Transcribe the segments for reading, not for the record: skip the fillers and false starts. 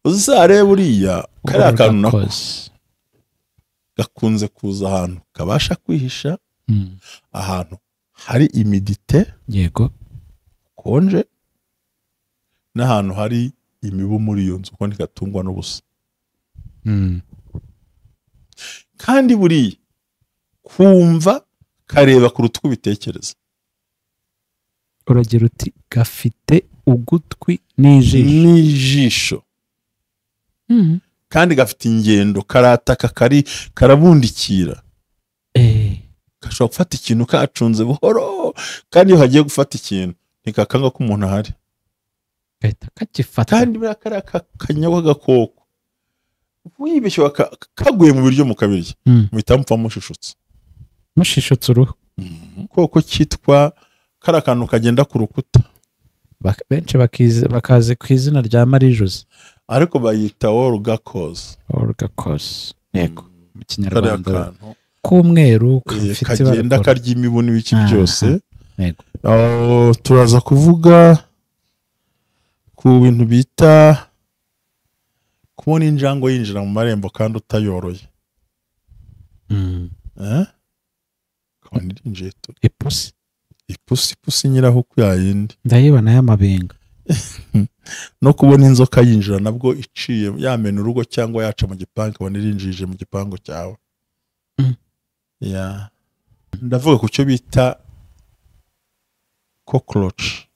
Uzarebe buriya kariya kantu nako gakunze kuza ahantu kabasha kwihisha, ahantu hari imidite, yego, konje, n'ahantu hari imibu muri iyo nzu, kuko ntigatungwa n'ubusa. Kandi buriya kumva kareba kuruta uko ubitekereza. Uragira uti gafite ugutwi n'ijisho. Kandi gafite ingendo, karataka, karabundikira. Gashobora gufata ikintu kacunze buhoro, kandi iyo hagiye gufata ikintu ntikakanga ko umuntu ahari, gahita kakifata. Kandi buriya kariya kanyagwa gakoko wibeshye kaguye mu biryo mukabirya, muhita mupfa mushishutse. Mushishutse uruhu. Koko kitwa kariya kantu kagenda ku rukuta, benshi bakazi ku izina rya Marie-José, ariko bayita Olga-Koz. Olga-Koz, yego, mu Kinyarwanda k'umweru kagenda karya imibu n'ibiki byose. Turaza kuvuga ku bintu bita kubona injangwe yinjira mu marembo kandi utayoroye. Kabona irinjiye tu. Ipusi. Ipusi nyiraho yayindi. Ndayibona y'amabinga. No kubona inzoka yinjira nabwo iciye yamena urugo cyangwa yaca mu gipangu, kabona irinjije mu gipangu cyawe. Ya. Ndavuga ku cyo bita cockroach.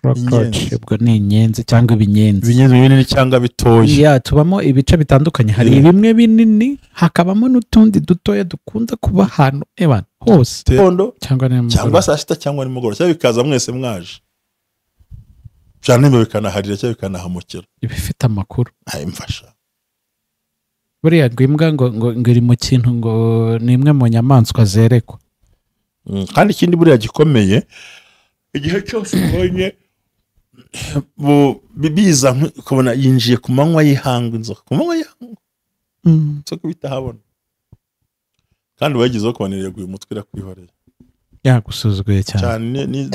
Cockroach ubwo ni inyenzi cyangwa ibinyenzi. Ibinyenzi binini cyangwa bitoya. Ya, tubamo ibice bitandukanye, hari bimwe binini hakabamo n'utundi dutoya dukunda kuba ahantu ebana hose. Cyangwa saa sita cyangwa nimugoroba, cyangwa bikaza mwese mwaje. Cyane bikanaharira cyangwa bikanahamukira. Ibifite amakuru. Ay, mfasha. Buriya ngo imbwa ngo iri mu kintu, ngo ni imwe mu nyamaswa zerekwa. Kandi ikindi buriya gikomeye, igihe cyose ubonye biza ukabona yinjiye ku manywa y'ihanga inzoka, ku manywa y'ihanga inzoka bitahabona, kandi wayigezeho ukabona ireguye umutwe irakwihoreye, yagusuzuguye cyane.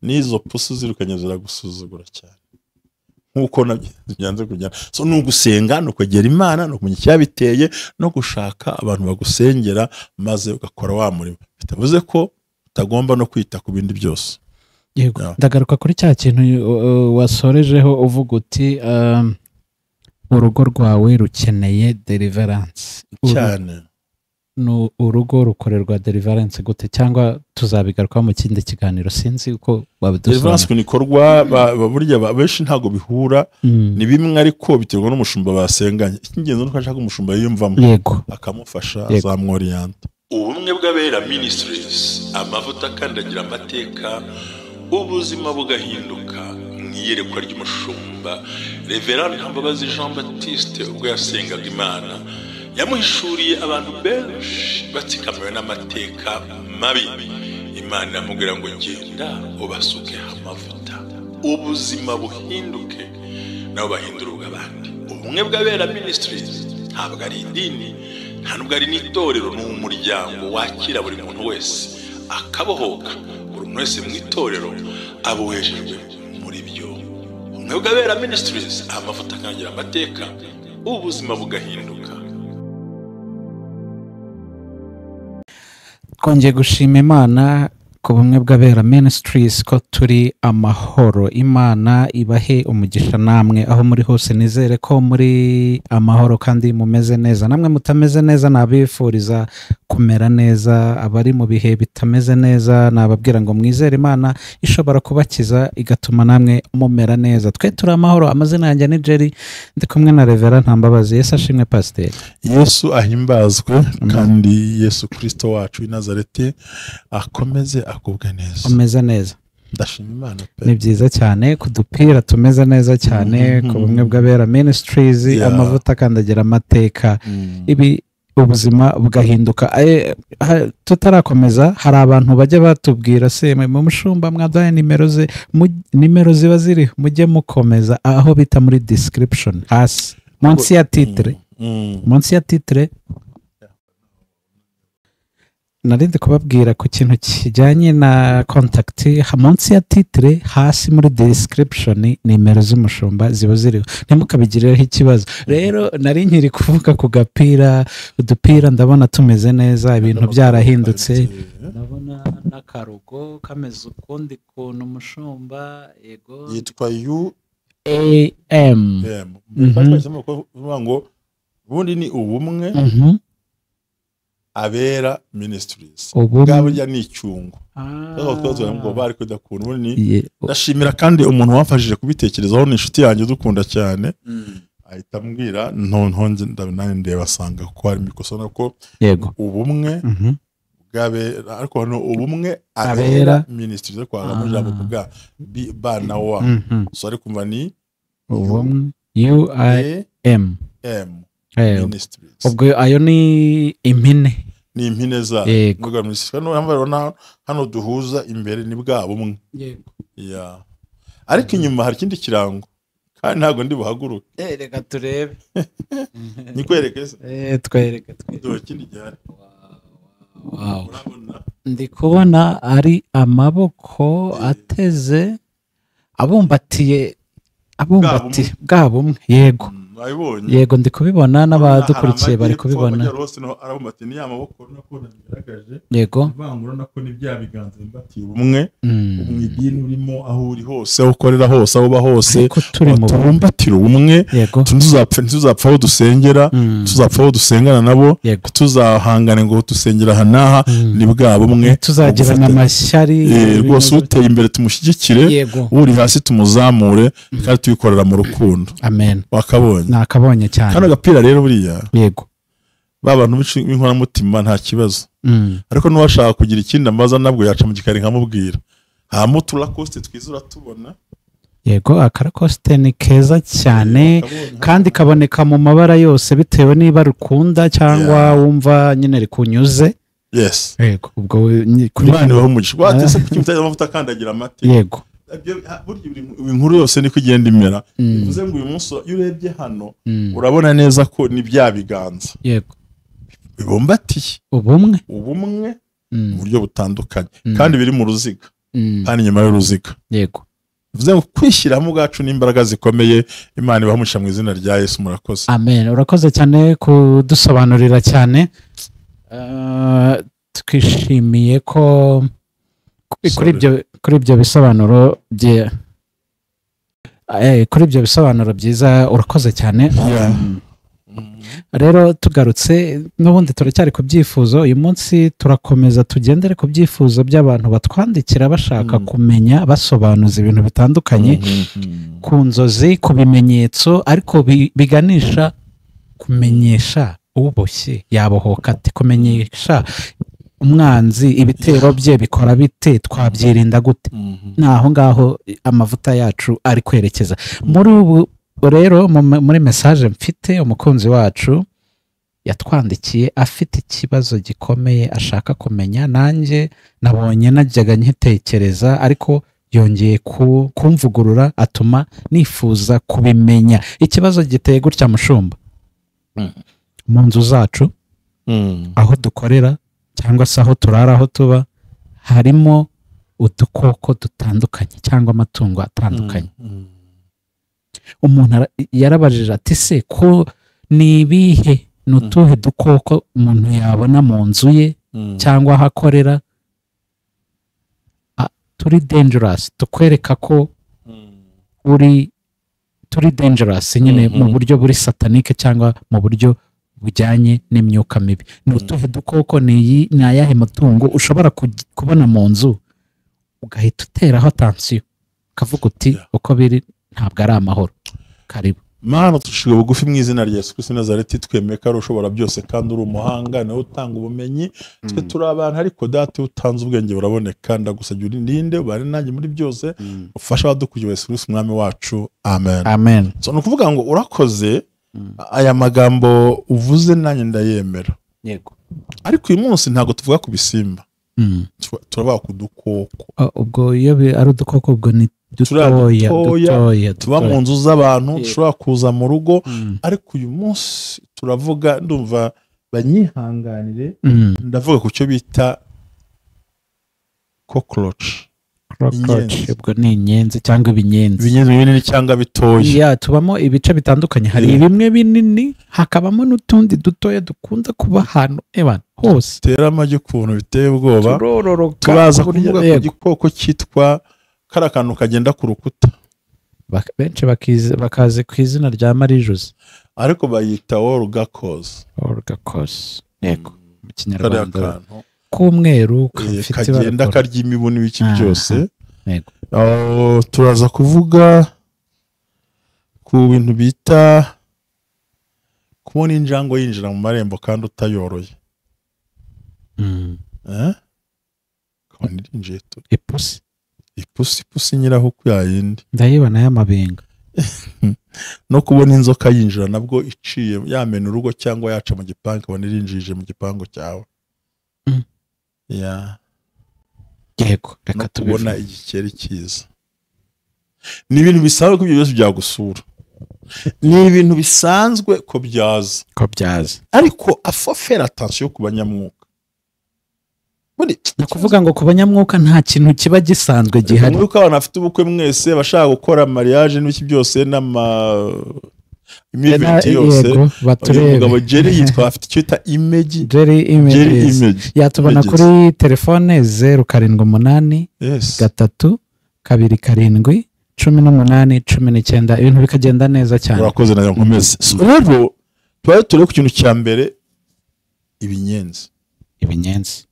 N'izo pusi zirukanye ziragusuzugura cyane, nkuko nabyo byanze kujyana. So ni ugusenga, ni ukwegera Imana, ni ukumenya icyabiteye, no gushaka abantu bagusengera, maze ugakora wa murimo. Bitavuze ko utagomba no kwita ku bindi byose. Yego, ndagaruka kuri cya kintu wasorejeho uvuga uti urugo rwawe rukeneye deliverance cyane. No, urugo rukorerwa deliverance gute, cyangwa tuzabigaruka mu kindi kiganiro, sinzi uko wabidusobanura. Deliverance nikorwa burya benshi ntago bihura, ni bimwe ariko biterwa n'umushumba basenganye. Icy'ingenzi nuko ashaka umushumba yiyumvamo, yego, akamufasha, azamworiyanta. Ubumwe bw'Abera Ministries, amavuta akandagira amateka, ubuzima bugahinduka. Mu iyerekwa ry'umushumba Reverend Ntambabazi Jean Baptiste, ubwo yasengaga Imana, yamuhishuriye abantu benshi batsikamiwe n'amateka mabi. Imana iramubwira ngo genda ubasuke amavuta, ubuzima buhinduke, nabo bahindura ubw'abandi. Ubumwe bw'Abera Ministries ntabwo ari idini, nta nubwo ari n'itorero, ni umuryango wakira buri muntu wese akabohoka. Buri muntu wese mu itorero abohejejwe muri byo. Ubumwe bw'Abera Ministries, amavuta akangira amateka, ubuzima bugahinduka. Twongeye gushima Imana ku bumwe bw'Abera Ministries ko turi amahoro. Imana ibahe umugisha namwe aho muri hose, nizere ko muri amahoro kandi mumeze neza. Namwe mutameze neza nabifuriza kumera neza, abari mu bihe bitameze neza nababwira ngo mwizere Imana ishobora kubakiza igatuma namwe mumera neza. Twe turi amahoro. Amazina yanjye ni Jerry, ndi kumwe na Reverend Ntambabazi. Yesu ashimwe Pasiteri. Yesu ahimbazwe, kandi Yesu Kristo wacu i Nazareti akomeze akubwe neza. Umeze neza. Ndashima Imana pe. Ni byiza cyane kudupira tumeze neza cyane ku bumwe bw'Abera Ministries, amavuta akandagira amateka, ibi ubuzima bugahinduka. Tutarakomeza, hari abantu bajya batubwira se mu mushumba mwaduhaye nimero ze, nimero ziba ziri, mujye mukomeza aho bita muri description hasi munsi ya titre, munsi ya titre Narindi kubabwira ku kintu kijyanye na contact, munsi ya titre hasi muri description nimero z'umushumba ziba ziriho, ntimukabigireho ikibazo. Rero nari nkiri kuvuga ku gapira, udupira ndabona tumeze neza, ibintu byarahindutse, ndabona n'akarugo kameze ukundi kuntu umushumba. Yego, yitwa UAM. Ngo ubundi ni ubumwe Abera Ministries, bwa ni icyungo. Ndashimira kandi umuntu wamfashije kubitekerezaho, ni inshuti yanjye dukunda cyane, ahita ambwira ntontonge ndeba asanga ko hari imikoso nako. Yego, ubumwe bw'abera, ariko hano ubumwe Abera Ministries kwa mujambo bwa B B na W, so ari kumva ni ubumwe UIM M Ministries. Ubwo ayo ni impine, ni impine za hano duhuza imbere ni bwa bumwe. Yego. Yeah. Ariko inyuma hari ikindi kirango kandi ntago ndi buhaguruke. Reka turebe. Nikwereke se. Twereke. Dore ikindi gihari. Wow. Ndi kubona ari amaboko ateze abumbatiye bwa bumwe. Yego. Yego, ndi kubibona n'abadukurikiye bari kubibona. Yego, ubumwe mu idini urimo, aho uri hose, aho ukorera hose, aho uba hose, tubumbatire ubumwe. Ntituzapfa aho dusengera, tuzapfa aho dusengana nabo, tuzahangane ngo dusengera aha n'aha, ni bwa bumwe. Tuzagirana amashyari rwose, uteye imbere tumushyigikire, uri hasi tumuzamure, kandi tubikorera mu rukundo. Amen. Wakabonye? Nakabonye cyane. Kano gapira rero buriya, yego, ba bantu b'inkoramutima nta kibazo, ariko n'uwashaka kugira ikindi ambaza nabwo yaca mu gikari nkamubwira. Hama uturakoste twiza uratubona. Yego, akarakoste ni keza cyane kandi kaboneka mu mabara yose bitewe niba rukunda cyangwa wumva nyine rikunyuze. Yes. Yego, ubwo kuri Imana ibahe umugisha. Watese kuki mutagira amavuta akandagira amate. Yego. Inkuru yose niko igenda imera. Bivuze ngo uyu munsi iyo urebye hano urabona neza ko ni bya biganza. Yego, bibumbatiye ubumwe mu buryo butandukanye, kandi biri mu ruziga, kandi nyuma y'uruziga. Yego, bivuze ngo kwishyiramo ubwacu n'imbaraga zikomeye. Imana ibahe umugisha mu izina rya Yesu. Murakoze. Amen. Urakoze cyane kudusobanurira cyane. Twishimiye ko kuri ibyo bisobanuro bye, kuri ibyo bisobanuro byiza, urakoze cyane. Rero tugarutse n'ubundi turacyari ku byifuzo. Uyu munsi turakomeza tugendere ku byifuzo by'abantu batwandikira bashaka kumenya, basobanuza ibintu bitandukanye ku nzozi, ku bimenyetso, ariko biganisha kumenyesha uboshye yabohoka ate, kumenyesha umwanzi ibitero bye bikora bite, twabyirinda gute. Naho ngaho amavuta yacu ari kwerekeza. Muri ubu rero muri message mfite, umukunzi wacu yatwandikiye afite ikibazo gikomeye ashaka kumenya, nanjye nabonye najyaga nkitekereza, ariko yongeye kumvugurura atuma nifuza kubimenya. Ikibazo giteye gutya mushumba: mu nzu zacu, aho dukorera cyangwa se aho turara, aho tuba, harimo udukoko dutandukanye cyangwa amatungo atandukanye. Umuntu yarabajije ati se ko ni ibihe, ni utuhe dukoko umuntu yabona mu nzu ye cyangwa aho akorera turi dangerous, tukwereka ko uri turi dangerous nyine mu buryo buri satanike cyangwa mu buryo bujyanye n'imyuka mibi. Ni utuhe dukoko, ni ayahe matungo ushobora kubona mu nzu ugahita uteraho attention ukavuga uti uko biri ntabwo ari amahoro. Karibu. Mana, tushije bugufi mu izina rya Yesu Kristo Nazareti, twemeye ko ari ushobora byose kandi uri umuhanga, nawe utanga ubumenyi. Twe turi abantu, ariko data utanze ubwenge buraboneka. Ndagusabye urinde ubane nanjye muri byose, ufashe abadukuriye Yesu Kristo umwami wacu. Amen. Amen. So nukuvuga ngo urakoze, aya magambo uvuze nanjye ndayemera. Yego. Ariko uyu munsi ntago tuvuga ku bisimba, turavuga ku dukoko. Ubwo iyo ari udukoko ubwo ni dutoya tuba mu nzu z'abantu, dushobora kuza mu rugo. Ariko uyu munsi turavuga, ndumva Banyihanganire, ndavuga ku cyo bita cockroach. Cockroach ubwo ni inyenzi cyangwa ibinyenzi. Ibinyenzi binini cyangwa bitoya. Tubamo ibice bitandukanye, hari bimwe binini hakabamo n'utundi dutoya dukunda kuba ahantu hose. Tera amagi ukuntu biteye ubwoba. Turaza kuvuga ku gikoko cyitwa kariya kantu kagenda ku rukuta. Benshi bakazi ku izina rya Marie Jose, ariko bayita Orgakos. Orgakos, yego, mu Kinyarwanda k'umweru kagenda karya imibu n'ibiki byose. Turaza kuvuga ku bintu bita kubona injangwe yinjira mu marembo kandi utayoroye. Ipusi. Ipusi nyiraho ku yayindi ndayibona y'amabenga. No kubona inzoka yinjira nabwo iciye yamena urugo cyangwa yaca mu gipangu ikabona irinjije mu gipangu cyawe. Yego, reka tubona igikeri cyiza. Ni ibintu bisanzwe ko ibyo byose byagusura, ni ibintu bisanzwe ko byaza, ariko afofera attention ku banyamwuka. Ni ukuvuga ngo ku banyamwuka nta kintu kiba gisanzwe gihari. Muri ko abantu bafite ubukwe mwese bashaka gukora mariage n'iki byose n'ama imiventi yose, umugabo Jerry yitwa afite icyo bita image, Jerry Image. Yatubona kuri telefone 078 3 27 18 19, ibintu bikagenda neza cyane. Urakoze nayo nkomeze. Rero twari turi ku kintu cya mbere, ibinyenzi. Ibinyenzi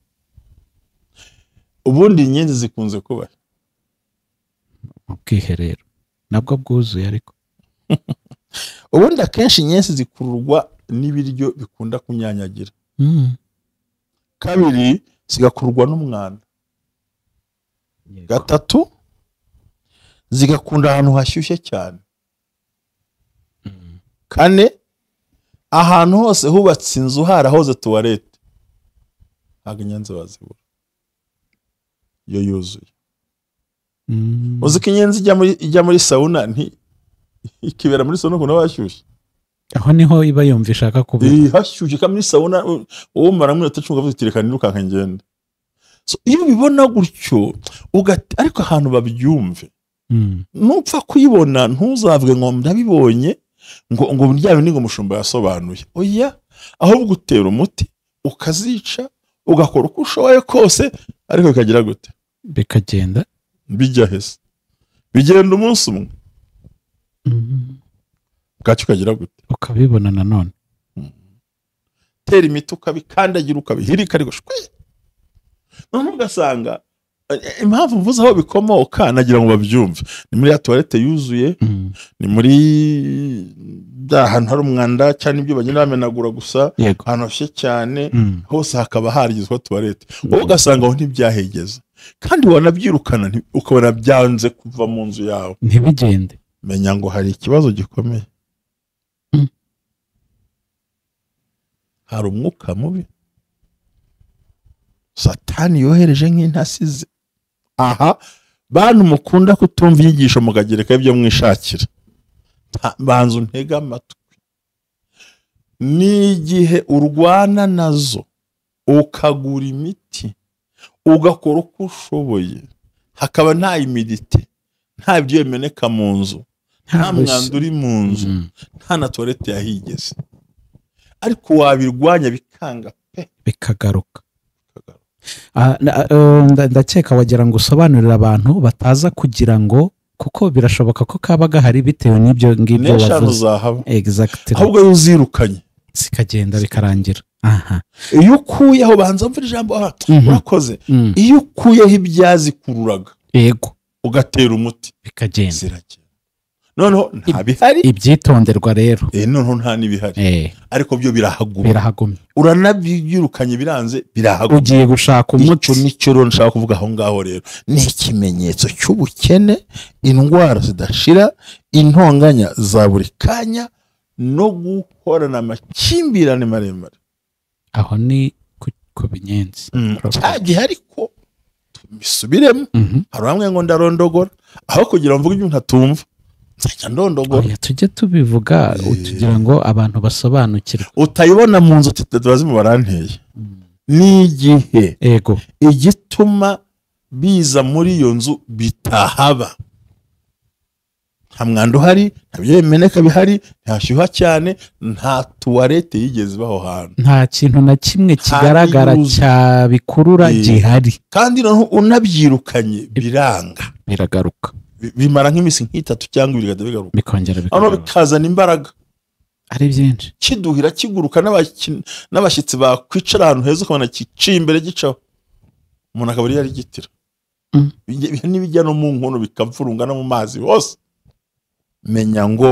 ubundi inyenzi zikunze kuba mu bwiherero nabwo bwuzuye, ariko ubundi akenshi inyenzi zikururwa n'ibiryo bikunda kunyanyagira. Kabiri, zigakururwa n'umwanda. Gatatu, zigakunda ahantu hashyushye cyane. Kane, ahantu hose hubatse inzu harahoze tuwarete ntabwo inyenzi bazibura iyo yuzuye. Uzi ko inyenzi ijya muri sauna ikibera muri sauna ukuntu bashyushye, aho niho iba yumva ishaka kuba hashyushye kandi muri sauna uwo mara muri atacunga ukavuga uti reka nirukanka ngende. So iyo ubibona gutyo ariko ahantu babyumve, nupfa kuyibona ntuzavuge ngo ndabibonye ngo rya bindi ngo umushumba yasobanuye. Oya, ahubwo utera umuti ukazica ugakora uko ushoboye kose, ariko bikagira gute? Bikagenda bijya hese, bigenda umunsi umwe bwacyo ukagira gute? Ukabibona nanone. Tera imiti ukabikandagira ukabihirika, ariko shwe. None ugasanga impamvu mvuze aho bikomoka nagira ngo babyumve, ni muri ya toilette yuzuye, ni muri ahantu hari umwanda cyane ibyo bagenda bamenagura gusa, ahantu hashyushye cyane hose hakaba harigizwe toilette, wowe ugasanga aho ntibyahegeze kandi wanabyirukana ukabona byanze kuva mu nzu yawe ntibigende. Menya ngo hari ikibazo gikomeye, hari umwuka mubi Satani yohereje nk'intasi ze. Aha bantu mukunda kutumva inyigisho mukagereka ibyo mwishakira, banza untega amatwi. N'igihe urwana nazo ukagura imiti ugakora uko ushoboye, hakaba nta imidite, nta ibyo bimeneka mu nzu, nta mwanda uri mu nzu, nta na toilette yahigeze, ariko wabirwanya bikanga pe, bikagaruka. Ndakeka wagira ngo usobanurire abantu bataza kugira ngo, kuko birashoboka ko kaba gahari bitewe n'ibyo ngibyo wavuze. Exactly. Ahubwo iyo uzirukanye zikagenda bikarangira. Iyo ukuyeho, banza mvura ijambo urakoze, iyo ukuyeho ibyazikururaga, yego, ugatera umuti bikagenda, ziragenda. Noneho nta bihari. Ibyitonderwa rero. Noneho nta n'ibihari. Ariko byo birahaguma. Birahagumye. Uranabyirukanye biranze, birahaguma. Ugiye gushaka umuti. Icyo nicyo rero nshaka kuvuga aho ngaho rero. Ni ikimenyetso cy'ubukene, indwara zidashira, intonganya za buri kanya, no guhorana amakimbirane maremare. Aho ni ku binyenzi. Cya gihe ariko tubisubiremo. Hari bamwe ngo ndarondogora, aho kugira ngo mvuge ibyo ntatumva. Nzajya ndondogora. Tujye tubivuga tugira ngo abantu basobanukirwe. Utayibona mu nzu tubazimu baranteye. N'igihe ego igituma biza muri iyo nzu bitahaba. Nta mwanda uhari, nta bimeneka bihari, ntashyuha cyane, nta tuwarete yigeze ibaho hantu. Nta kintu na kimwe kigaragara cyabikurura gihari. Kandi noneho unabyirukanye biranga. Biragaruka. Bimara nk'iminsi nk'itatu cyangwa ibiri bigaruka. Bikongera bigaruka. Bikazana imbaraga. Ari byinshi. Kiduhira kiguruka n'abashyitsi bakwicara ahantu heza ukabona kiciye imbere gicaho. Umuntu akaba yari gitira. N'ibijya no mu nkono bikavurunga no mu mazi hose. Menya ngo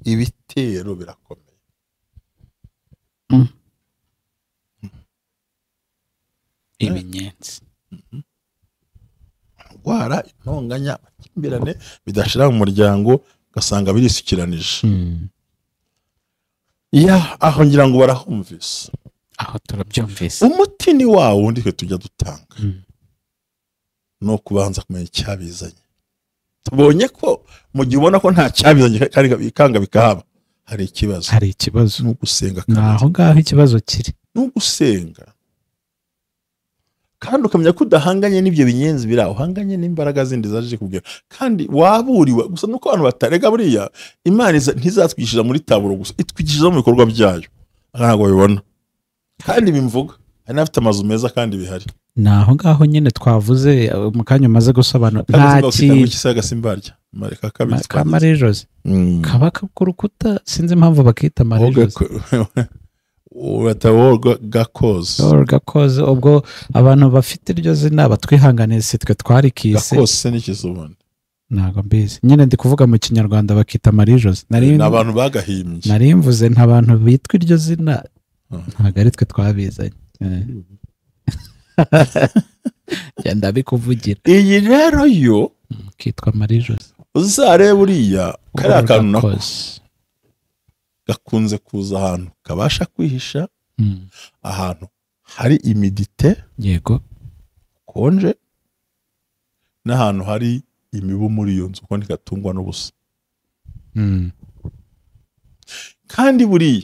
ibitero birakomeye. Ibinyenzi. Indwara, intonganya, amakimbirane bidashira mu muryango ugasanga birisukiranije. Ya aho ngira ngo barahumvise. Aho turabyumvise. Umuti ni wa wundi twe tujya dutanga. No kubanza kumenya icyabizanye. Tubonye ko mu gihe ubona ko nta cyabizanye kandi bikanga bikahaba hari ikibazo. Hari ikibazo. Nugusenga kandi. Naho ngaho ikibazo kiri. Nugusenga. Kandi ukamenya ko udahanganye n'ibyo binyenzi bira, uhanganye n'imbaraga zindi zaje kubwira. Kandi waburiwe gusa nuko abantu batarega buriya Imana ntizatwigishiriza muri taburo gusa, itwigishiriza mu bikorwa byayo. Ntabwo babibona. Kandi bimvuga, hari n'abafite amazu meza kandi bihari. Naho ngaho nyine twavuze mu kanya umaze gusobanura nta kintu ka Marie Jose kaba ku rukuta, sinzi impamvu bakita Marie Jose. Gakoze. Ubwo abantu bafite iryo zina batwihanganiye, si twe twarikise. Gakose n'ikizubone ntabwo mbizi nyine, ndi kuvuga mu Kinyarwanda bakita Marie Jose. Ni abantu bagahimbye. Nari mvuze nta bantu bitwa iryo zina, ntabwo ari twe twabizanye. Genda bikuvugira. Iyi rero yo kitwa Marie Jose. Uzarebe buriya kariya kantu nako gakunze kuza ahantu kabasha kwihisha, ahantu hari imidite, yego, konje, n'ahantu hari imibu muri iyo nzu, kuko ntigatungwa n'ubusa. Kandi buriya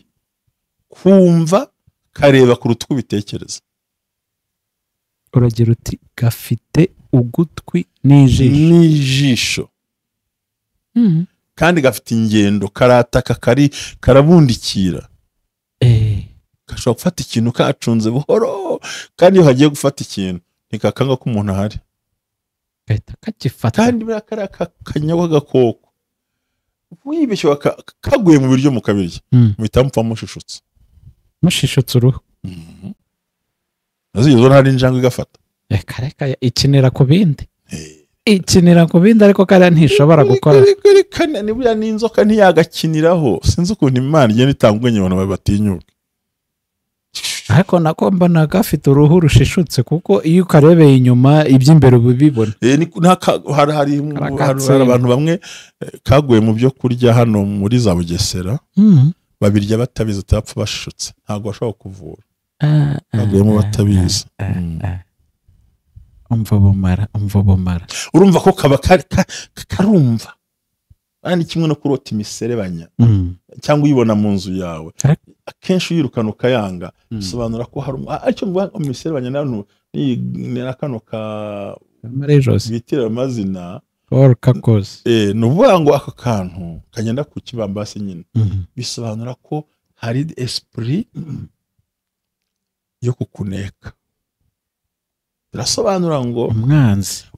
kumva kareba kuruta uko ubitekereza. Uragira uti gafite ugutwi n'ijisho. Kandi gafite ingendo, karataka, karabundikira. Gashobora gufata ikintu kacunze buhoro, kandi iyo hagiye gufata ikintu ntikakanga ko umuntu ahari. Gahita kakifata. Kandi buriya kariya kanyagwa gakoko wibeshye kaguye mu biryo mukabirya, muhita mupfa mushishutse. Mushishutse uruhu. Nazigeze hari injangwe igafata. Reka ikinira ku bindi. Ikinira ku bindi ariko kariya ntishobora gukora. Buriya n'inzoka ntiyagakiniraho. Sinzi ukuntu Imana igenda itanga ubwenge abantu batinyuka. Ariko nako mbona gafite uruhu rushishutse, kuko iyo ukarebeye inyuma iby'imbere ubibona. Hari abantu bamwe kaguye mu byo kurya hano muri za Bugesera, babirya batabizi, utapfa bashishutse, ntabwo bashobora kuvura. Baguyemo batabizi. Umva bumara. Urumva ko kaba karumva. Kandi kimwe no kurota imiserebanya cyangwa uyibona mu nzu yawe, akenshi uyirukana ukayanga, bisobanura ko hari aricyo mvuga imiserebanya nano ni nakano ka Marie Jose bitira amazina Gakoze. Ni uvuga ngo ako kantu kagenda ku kibambasi nyine, bisobanura ko hari esprit yo kukuneka. Birasobanura ngo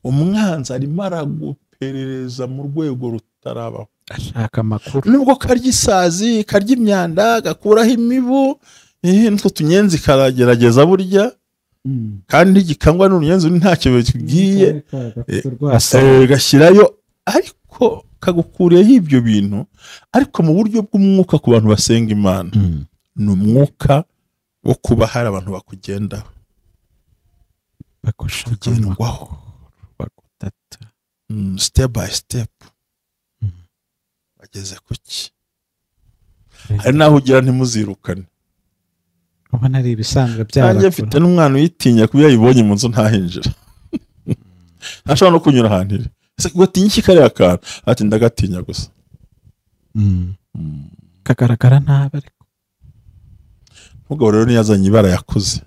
umwanzi arimo araguperereza mu rwego rutarabaho, ashaka amakuru. Nubwo karya isazi, karya imyanda, gakuraho imibu, n'utwo tunyenzi karagerageza burya, kandi gikangwa n'urunyenzi ntacyo bitubwiye, gashyirayo, ariko kagukuriyeho ibyo bintu. Ariko mu buryo bw'umwuka ku bantu basenga Imana, ni umwuka wo kuba hari abantu bakugendaho, bakugendwaho, bakutata, step by step. Bageze kuki? Hari naho ugira ntimuzirukane. Ubona ari ibisanzwe byabakora. Nanjye mfite n'umwana uyitinya kuba yayibonye mu nzu ntahinjira. Ntashobora no kunyura ahantu iri. Ese ugatinya iki kariya kantu? Ati ndagatinya gusa. Kagaragara nabi ariko. Mugabo rero niyazanye ibara yakuze.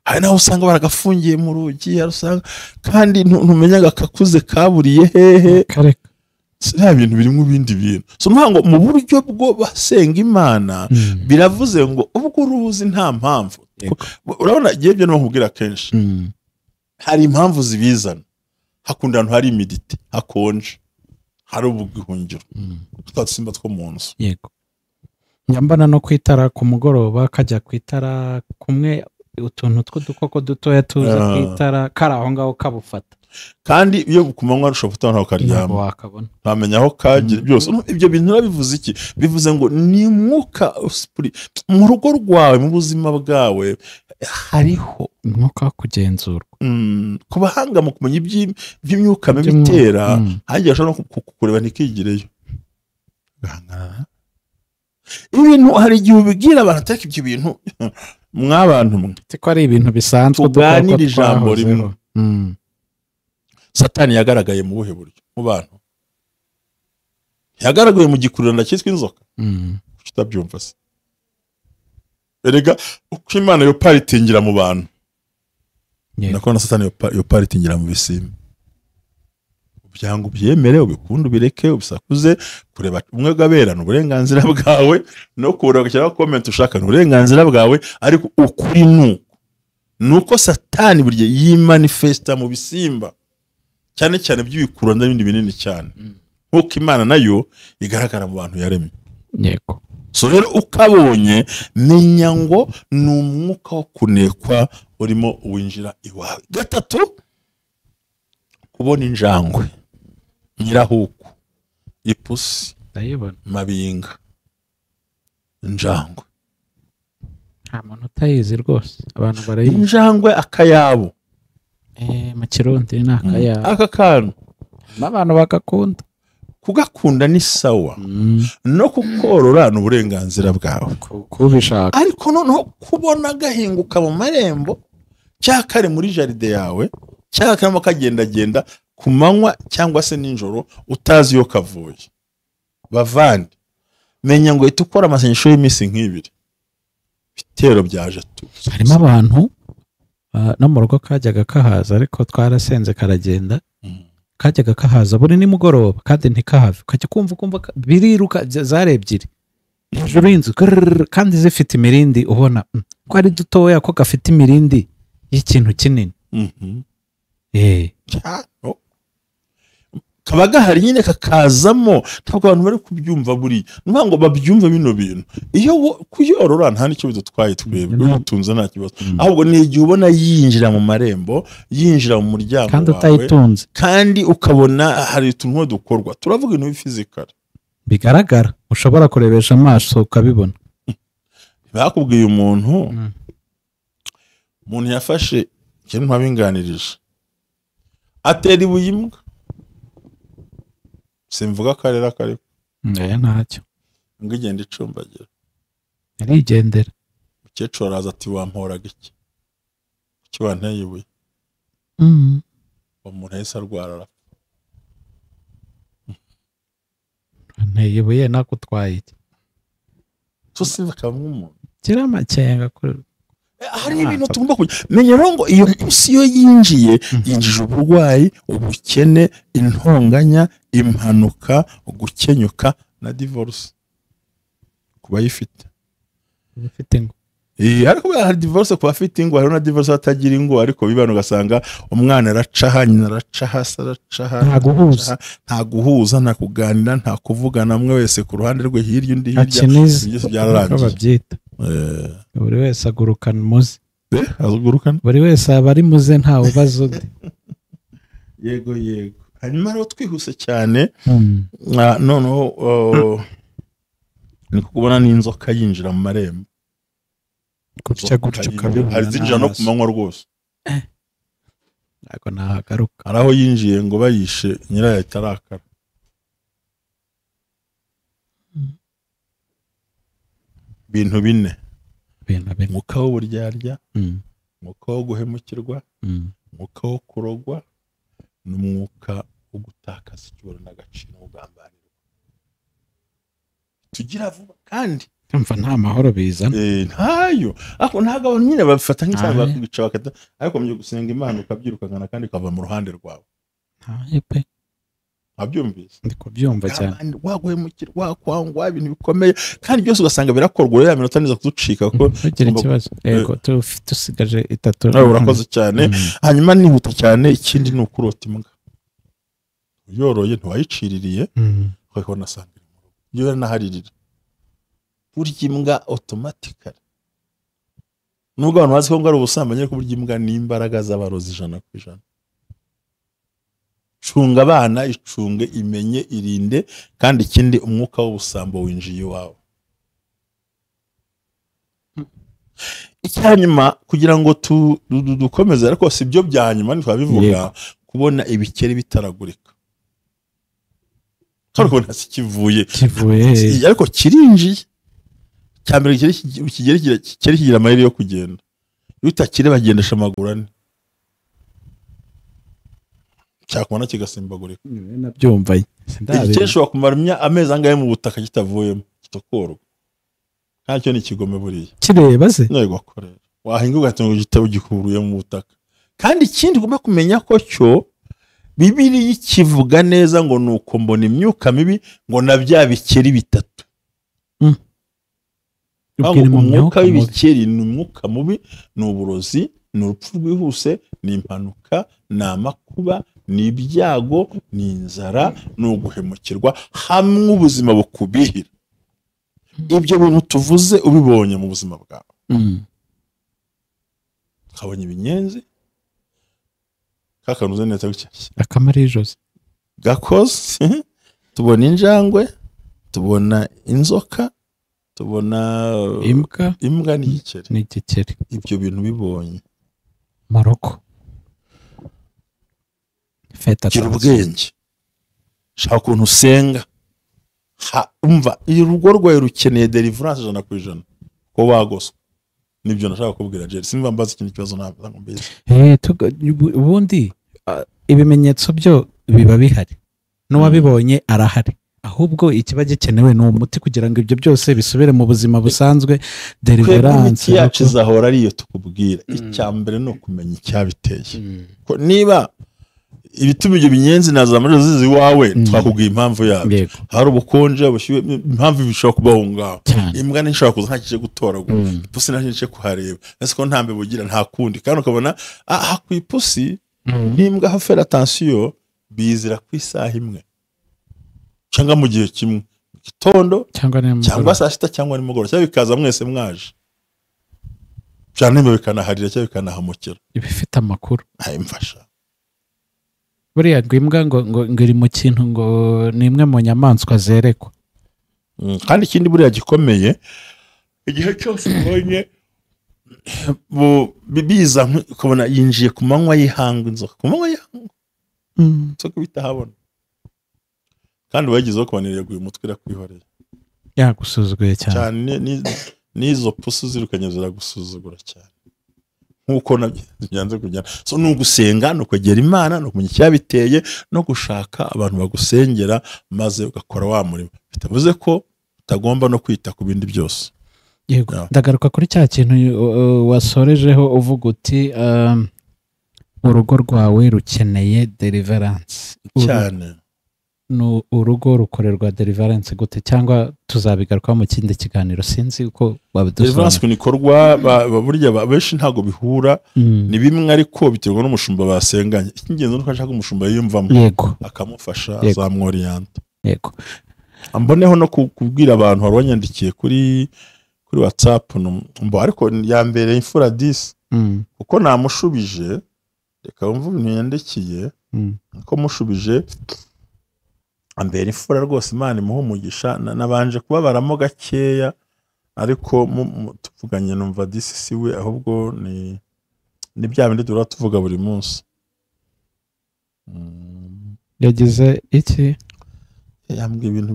Hari naho usanga baragafungiye mu rugi, usanga kandi ntumenyaga kakuze kaburiye hehe. Kareka. Nta bintu birimo ibindi bintu. So ngo mu buryo bwo basenga Imana biravuze ngo ubwo uruzi nta mpamvu. Urabona igihe byo nkubwira kenshi. Hari impamvu zibizana. Hakunda ahantu hari imidite, hakonje, hari ubuhungiro. Twasimba two mu nzu. Yego. Nyambana no kwitara ku mugoroba kajya kwitara kumwe utuntu tw'udukoko dutoya tuza kwitara kari aho ngaho kabufata. Kandi iyo ku manywa ushobora kutabona aho karyama. Ntamenya aho kagira byose. Ibyo bintu bivuze iki? Bivuze ngo ni umwuka mu rugo rwawe, mu buzima bwawe hariho umwuka kugenzurwa. Ku bahanga mu kumenya iby'imyuka mibi itera, hagiye ashobora no kukureba ntikigireyo. Ibintu hari igihe ubibwira abantu atari ibyo bintu mwabantu mwe. Ko ari ibintu bisanzwe tuganira ijambo rimwe. Satani yagaragaye mu buhe buryo mu bantu? Yagaragaye mu gikururanda cyitwa inzoka. Kutabyumva se? Erega uko Imana yo paritingira mu bantu, nako na Satani yo paritingira mu bisimba. Ubyango byemere, ubikunde, ubireke, ubisakuze, kureba umwe gabera n'uburenganzira bwawe, no kureba cyangwa comment ushaka n'uburenganzira bwawe, ariko ukuri nuko Satani burye yimanifesta mu bisimba, cyane cyane by'ibikururanda n'ibindi binini cyane. Nkuko Imana nayo igaragara mu bantu yaremye. Yego. So rero ukabonye menya ngo ni umwuka wo kunekwa urimo winjira iwawe. Gatatu, kubona injangwe, nyirahuku, ipusi, ndayibona, mabinga, injangwe. Nta muntu utayizi rwose, abantu barayizi. Injangwe akayabo. Mu Kirundi ni akayabo. Aka kantu n'abantu bagakunda. Kugakunda ni sawa, no kukorora ni uburenganzira bwawe kubishaka, ariko noneho kubona gahinguka mu marembo cyangwa kari muri jaride yawe cyangwa karimo kagendagenda ku manywa cyangwa se nijoro utazi iyo kavuye, bavandi menya ngo ihita ukora amasengesho y'iminsi nk'ibiri, bitero byaje tu. Harimo abantu no mu rugo kajyaga kahaza, ariko twarasenze karagenda. Kajyaga kahaza buri nimugoroba kandi ntikahave, kajya kumva kumva biriruka zare ebyiri hejuru y'inzu kandi zifite imirindi, ubona ko ari dutoya ko gafite imirindi y'ikintu kinini. Kaba gahari nyine kakazamo, ntabwo abantu bari kubyumva buri nuvuga ngo babyumve bino bintu. Iyo kuyorora nta nicyo bidutwaye twebwe, utunze nta kibazo, ahubwo ni igihe ubona yinjira mu marembo, yinjira mu muryango kandi utayitunze, kandi ukabona hari utuntu dukorwa. Turavuga ibintu physical bigaragara, ushobora kurebesha amaso ukabibona. Bakubwiye umuntu yafashe ikintu ntabinganirije, atera ibuye imbwa. Simvuga akarera kariko. Ntacyo. Ngo igenda icumbagira. Arigendera. Umukecuru araza ati wamporaga iki? Kuki wanteye ibuye? Umuntu yahise arwara arapfa. Anteye ibuye nakutwaye iki? So simva kamwe umuntu. Kira amakenga kuri hari ibintu tugomba kujya menya rero ngo iyo pusi iyo yinjiye yinjije uburwayi, ubukene, intonganya, impanuka, gukenyuka na divorce kuba yifite. Ufite ingo. Ariko hari divorce kuba afite ingo, hari na divorce atagira ingo, ariko bibana ugasanga umwana aracaha, nyina aracaha, se aracaha, nta guhuza, nta guhuza, nta kuganira, nta kuvugana, umwe wese ku ruhande rwe hirya undi hirya, byose byararangiye. Buri wese agurukana muze. Agurukana? Buri wese aba ari muze, ntawe ubaza undi. Yego yego. Hanyuma rero twihuse cyane, noneho ni kubona n'inzoka yinjira mu marembo. Gutya gutya ukabibona. Hari zinjira no ku manywa rwose. Ntabwo nahagaruka. Hari aho yinjiye ngo bayishe nyirayo itarakara. Ibintu bine. Umwuka w'uburyarya, umwuka wo guhemukirwa, umwuka wo kurogwa, n'umwuka Ugutakaza icyubahiro n'agaciro, ugambanirwa tugira vuba kandi Umva, nta mahoro bizana. Ntayo. Ariko ntabwo abantu nyine babifata nk'icyaha, Aye. bakwica bakata, ariko mu gusenga Imana ukabyirukankana kandi ukava mu ruhande rwawe. Ntayo pe. Wabyumvise? Ndi kubyumva cyane. Kandi waguhemukira, wakwangwa, ibintu bikomeye kandi byose ugasanga birakorwa. Rero ya minota niza kuducika kuko Ntugire ikibazo. Yego, dusigaje 3. Nawe urakoze cyane. Hanyuma nihuta cyane, ikindi ni ukurota imbwa uyoroye ntiwayiciririye, ukabona asanga iri mu rugo, iyo yaranaharirira. Burya imbwa automatically, nubwo abantu bazi ko ngo ari ubusambanyi, ariko burya imbwa ni imbaraga z'abarozi 100%. Cunga abana, icunge, imenye, irinde. Kandi ikindi, umwuka w'ubusambo winjiye iwawe. Icyanyuma kugira ngo dukomeze, ariko si byo bya nyuma ntitwabivuga, kubona ibikeri bitaragurika kandi ukabona si kivuye Kivuye. Ariko kirinjiye. Cya mbere, ikigeri kigira amayeri yo kugenda. Iyo utakire bagendesha amaguru ane, cyakubona kigasimbagurika. Nabyumva. Igikeri gishobora kumara amezi angahe mu butaka kitavuyemo, kitokorwa, kandi cyo ni ikigome buriya. Kireba se? Ntego korera wahinga ugahita ngo igitabo gikuruye mu butaka. Kandi ikindi ugomba kumenya ko cyo Bibiliya ikivuga neza ngo nuko mbona imyuka mibi ngo na bya bikeri bitatu. Ubwo iri mu Umwuka myuka mibi. w'ibikeri ni umwuka mubi, ni uburozi, ni urupfu rwihuse, ni impanuka, ni amakuba, ni ibyago, ni inzara, ni uguhemukirwa, hamwe ubuzima bukubihira. Ibyo bintu tuvuze ubibonye mu buzima bwawe, ukabonye ibinyenzi kakanuze neza gutya, Akamara ijosi. gakoze, tubona injangwe, tubona inzoka, tubona Imbwa. imbwa n'igikeri. N'igikeri. Ibyo bintu bibonye, Maroko feta. Gira ubwenge, shaka ukuntu usenga. Umva, urugo rwawe rukeneye deliverance 100% ko wagoswe. Nibyo nashaka kubwira Jerry. Simba mbaza ikindi kibazo, ntabwo mbizi. Ubundi ibimenyetso byo biba bihari, n'uwabibonye arahari, ahubwo ikiba gikenewe ni umuti kugira ngo ibyo byose bisubire mu buzima busanzwe. Twebwe Deliverance. imiti yacu izahora ariyo tukubwira. Icya mbere ni ukumenya icyabiteye. Ko niba ibituma ibyo binyenzi na za majoro ziza iwawe, twakubwiye impamvu yabyo. Hari ubukonje, ubushyuhe, impamvu bishobora kubaho ngaho. Imbwa ntishobora kuza ntakije gutoragura, ipusi nta kije kuhareba, ese ko nta mbeba ugira, nta kundi. Kandi ukabona aha ku ipusi n'imbwa hafera attention, bizira ku isaha imwe cyangwa mu gihe kimwe, mu gitondo cyangwa nimugoroba. Cyangwa saa sita cyangwa nimugoroba, cyangwa bikaza mwese mwaje cyane, bikanaharira cyangwa bikanahamukira. Ibifite amakuru. Ayi mfasha. Buriya ngo imbwa ngo iri mu kintu, ngo ni imwe mu nyamaswa zerekwa. Kandi ikindi buriya gikomeye, igihe cyose ubonye biza ukabona yinjiye ku manywa y'ihangu, inzoka ku manywa y'ihangu, inzoka bitahabona, kandi wayigezeho ukabona ireguye umutwe irakwihoreye. Yagusuzuguye cyane. Cyane. N'izo pusi zirukanye ziragusuzugura cyane, nk'uko nabyo byanze kujyana. So ni ugusenga, ni ukwegera Imana, ni ukumenya icyabiteye no gushaka abantu bagusengera, maze ugakora wa murimo. Bitavuze ko utagomba no kwita ku bindi byose. Yego. Yeah. Ndagaruka kuri cya kintu wasorejeho uvuga uti urugo rwawe rukeneye deliverance. Cyane. Urugo rukorerwa deliverance gute? Cyangwa tuzabigarukaho mu kindi kiganiro, sinzi uko Deliverance wabidusobanura. ukuntu ikorwa, burya benshi ntabwo bihura. Ni bimwe, ariko biterwa n'umushumba basenganye. Icy'ingenzi ni uko ashaka umushumba yiyumvamo, akamufasha, azamworiyanta. Mboneho no kubwira abantu, hari uwanyandikiye kuri WhatsApp, mbo ariko ya mbere imfura disi, kuko namushubije. Reka wumve ibintu yandikiye. Ko mushubije ambera imfura rwose, Imana imuhe umugisha. Nabanje kubabaramo gakeya, ariko tuvuganye numva disi si we, ahubwo ni bya bindi duhora tuvuga buri munsi. Yagize iki? Yambwiye ibintu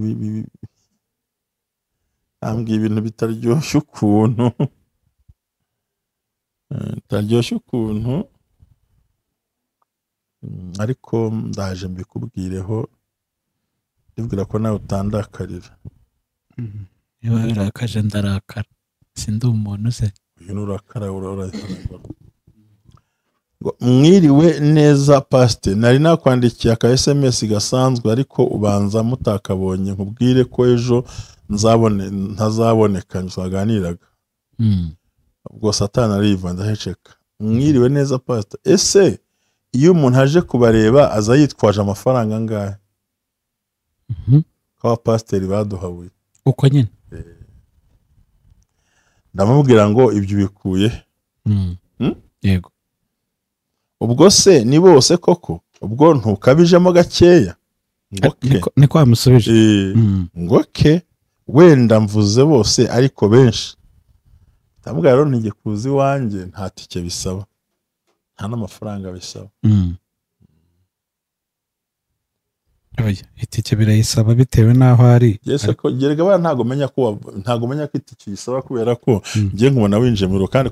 yambwiye ibintu bitaryoshye ukuntu, bitaryoshye ukuntu. Ariko ndaje mbikubwireho, ndibwira ko nawe utandakarira. Niba birakaje ndarakara, sindi umuntu se. Uyu nurakara urahanagura. Ngo mwiriwe neza pasite, nari nakwandikiye aka SMS gasanzwe ariko ubanza mutakabonye, nkubwire ko ejo ntazaboneka twaganiraga. Ubwo Satani ariva ndaheceka. Mwiriwe neza pasite, ese iyo umuntu aje kubareba aza yitwaje amafaranga angahe? Ko abapasiteri baduhabuye uko nyine. Ndamubwira ngo ibyo bikuye. Yego. Ubwo se ni bose koko? Ubwo ntukabijemo gakeya? Niko wamusubije. Ngo ke wenda mvuze bose ariko benshi. Ndamubwira rero ntige kuza iwanjye nta tike bisaba, nta n'amafaranga bisaba. Itike birayisaba bitewe n'aho ari. Yese ko gerega bana ntago menya ko itike isaba, kubera ko ngiye nkubona winjiye mu biro kandi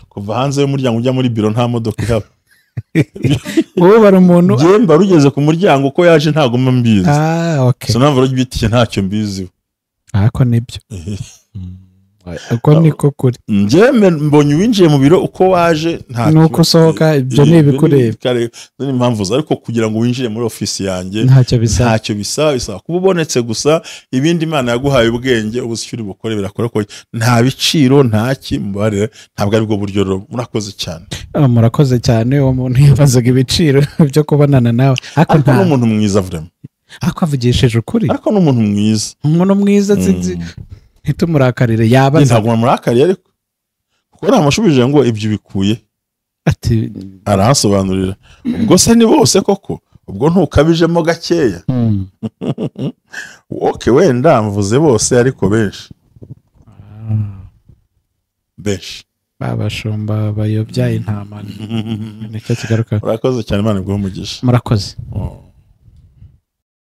kuva hanze y'umuryango ujya muri biro nta modoka ihaba. Wowe bari umuntu ngiye mba rugeze ku muryango uko yaje ntago mba mbizi. Okay. So namva itike ntacyo mbiziho. Ako nibyo. Uko niko kuri. Ngiye mbonye winjiye mu biro uko waje nta nuko usohoka, ibyo ni ibikureba. Ni impamvu ariko kugira ngo winjire muri office yanjye ntacyo bisaba. Ntacyo bisaba, bisaba kuba ubonetse gusa. Ibindi Imana yaguhaye ubwenge ubushyuri bukore birakora ko nta biciro nta kimubare, ntabwo ari bwo buryo. Murakoze cyane. Murakoze cyane. Uwo muntu yabazaga ibiciro byo kubonana nawe, ariko ni umuntu mwiza vraiment. Ariko avugishije ukuri. Ariko ni umuntu mwiza. Umuntu mwiza sinzi ntitumurakarire yabaza. Ntabwo murakariye ariko kuko namushubije ngo ibyo bikuye ati aransobanurira. Ubwo se ni bose koko? Ubwo ntukabijemo gakeya? Okay, wenda mvuze bose ariko benshi. Benshi babashumba bayobya intama. Nicyo kigaruka. Murakoze cyane, Imana iguhe umugisha. Murakoze.